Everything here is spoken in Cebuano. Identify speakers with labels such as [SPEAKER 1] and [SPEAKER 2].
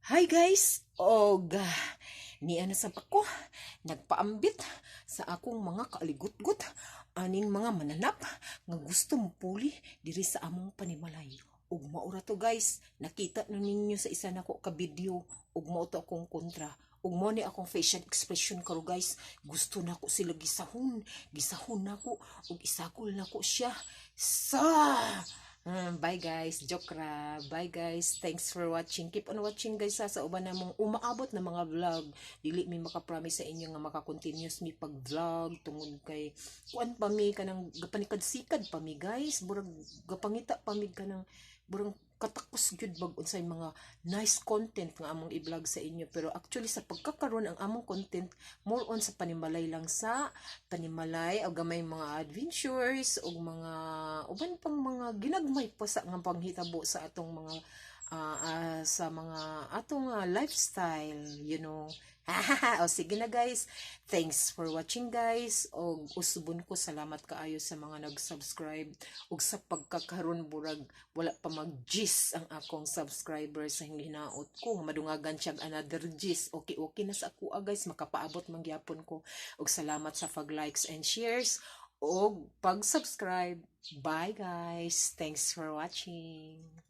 [SPEAKER 1] Hi guys! Og niya na sab ako nagpaambit sa akong mga kaaligutgot aning mga mananap nga gusto mopuli diri sa among panimalay. Ug mao ra to, guys, nakita na ninyo sa isa nako ka video ug mao to akong kontra. Ug mo ni akong facial expression karo, guys. Gusto nako sila gisahon, gisahon nako ug isakol nako siya sa bye guys, joke ra. Bye guys. Thanks for watching. Keep on watching, guys, ha, sa uban namong umaabot na mga vlog. Dili mi makapromise sa inyo nga maka-continuous mi pag-vlog tungod kay kuan pa mi, kanang gapanikad-sikad pa mi, guys. Burag gapangita pa mi, kanang burang katakos gyud bag unsay mga nice content nga among i-vlog sa inyo. Pero actually, sa pagkakaron, ang among content more on sa panimalay lang, sa panimalay o gamay mga adventures o mga uban pang mga ginagmay pa sa nga panghitabo sa atong mga sa mga atong lifestyle. O sige na, guys. Thanks for watching, guys. Og usbon ko, salamat kaayo sa mga nag-subscribe. Ug sa pagkakaron, burag wala pa mag-gis ang akong subscribers sa hinaot ko nga madungagan siya another gis. Okay na sa ako, guys, makapaabot man gyapon ko. Ug salamat sa pag-likes and shares og pag-subscribe. Bye guys. Thanks for watching.